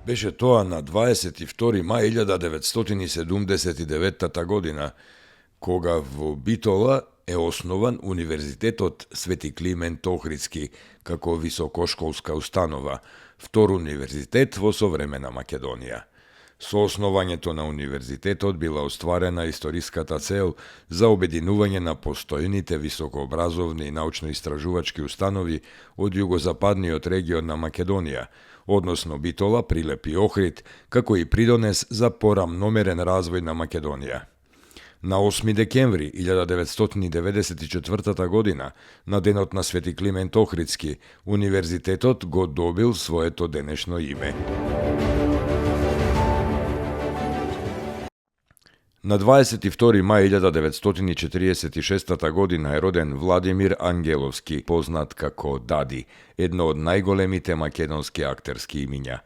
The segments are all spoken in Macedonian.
Беше тоа на 22. мај 1979 година, кога во Битола е основан Универзитетот Свети Климент Охридски како високошколска установа, втор универзитет во современа Македонија. Со основањето на универзитетот била остварена историската цел за обединување на постојните високообразовни и научно-истражувачки установи од југозападниот регион на Македонија, односно Битола, Прилеп и Охрид, како и придонес за порамномерен развој на Македонија. На 8 декември 1994 година, на денот на Свети Климент Охридски, универзитетот го добил своето денешно име. На 22. мај 1946 година е роден Владимир Ангеловски, познат како Дади, едно од најголемите македонски актерски имиња.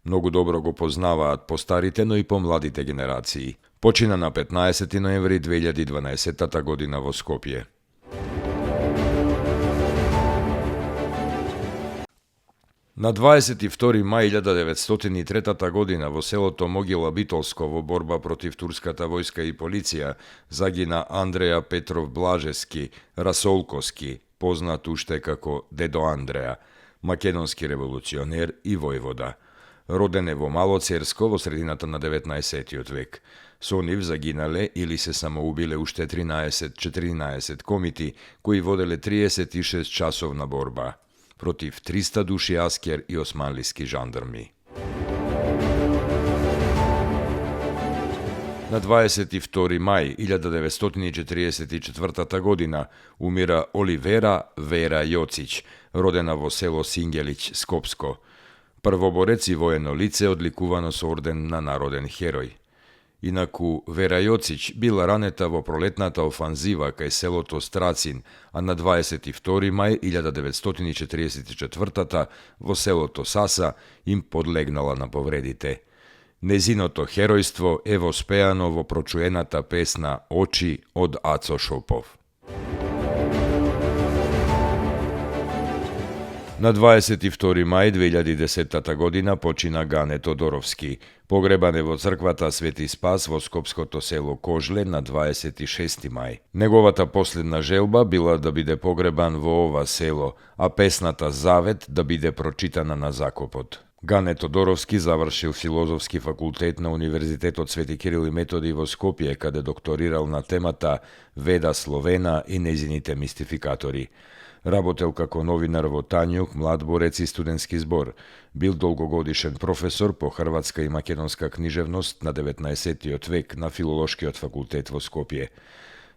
Многу добро го познаваат постарите, но и помладите генерации. Почина на 15 ноември 2012 година во Скопје. На 22. мај 1903 година во селото Могила Битолско во борба против турската војска и полиција загина Андреја Петров Блажески, Расолковски, познат уште како Дедо Андреја, македонски револуционер и војвода. Роден е во Мало Церско во средината на 19 век. Со нив загинале или се самоубиле уште 13-14 комити кои воделе 36 часовна борба против 300 души аскер и османлиски жандарми. На 22. мај 1944 година умира Оливера Вера Јоцич, родена во село Сингелиќ, Скопско. Првоборец и воено лице, одликувано со орден на народен херој. Инаку, Вера Јоцич била ранета во пролетната офанзива кај селото Страцин, а на 22. мај 1944 во селото Саса им подлегнала на повредите. Незиното херојство е воспеано во прочуената песна Очи од Ацо Шопов. На 22. мај 2010 година почина Гане Тодоровски. Погребан е во црквата Свети Спас во скопското село Кожле на 26. мај. Неговата последна желба била да биде погребан во ова село, а песната Завет да биде прочитана на закопот. Гане Тодоровски завршил филозофски факултет на Универзитетот Свети Кирил и Методи во Скопје, каде докторирал на темата Веда Словена и нејзините мистификатори. Работел како новинар во Тањук, Младборец и студентски збор. Бил долгогодишен професор по хрватска и македонска книжевност на 19 век на Филолошкиот факултет во Скопје.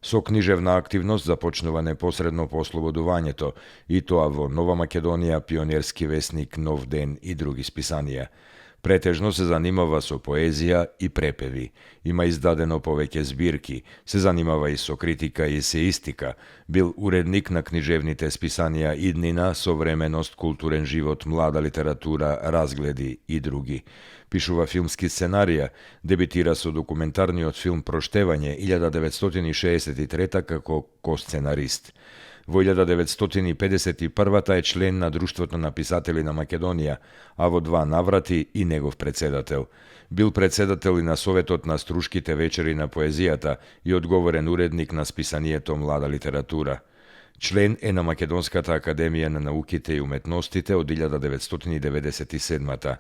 Со книжевна активност започнува непосредно по ослободувањето, и тоа во Нова Македонија, Пионерски весник, Нов ден и други списанија. Претежно се занимава со поезија и препеви. Има издадено повеќе збирки, се занимава и со критика и есеистика. Бил уредник на книжевните списанија Иднина, Современост, Културен живот, Млада литература, Разгледи и други. Пишува филмски сценарија, дебитира со документарниот филм Проштевање 1963 како косценарист. Во 1951 е член на Друштвото на писатели на Македонија, а во 2 наврати и негов председател. Бил председател и на Советот на струшките вечери на поезијата и одговорен уредник на списанието Млада литература. Член е на Македонската академија на науките и уметностите од 1997.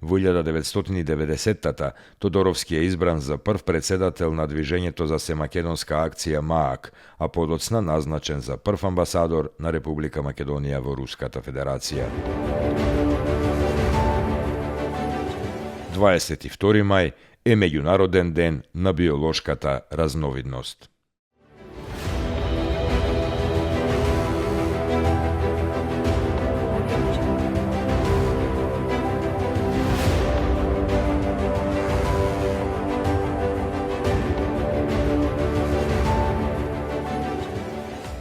Во 1990 Тодоровски е избран за прв председател на Движењето за семакедонска акција МААК, а подоцна назначен за прв амбасадор на Република Македонија во Руската Федерација. 22. мај е меѓународен ден на биолошката разновидност.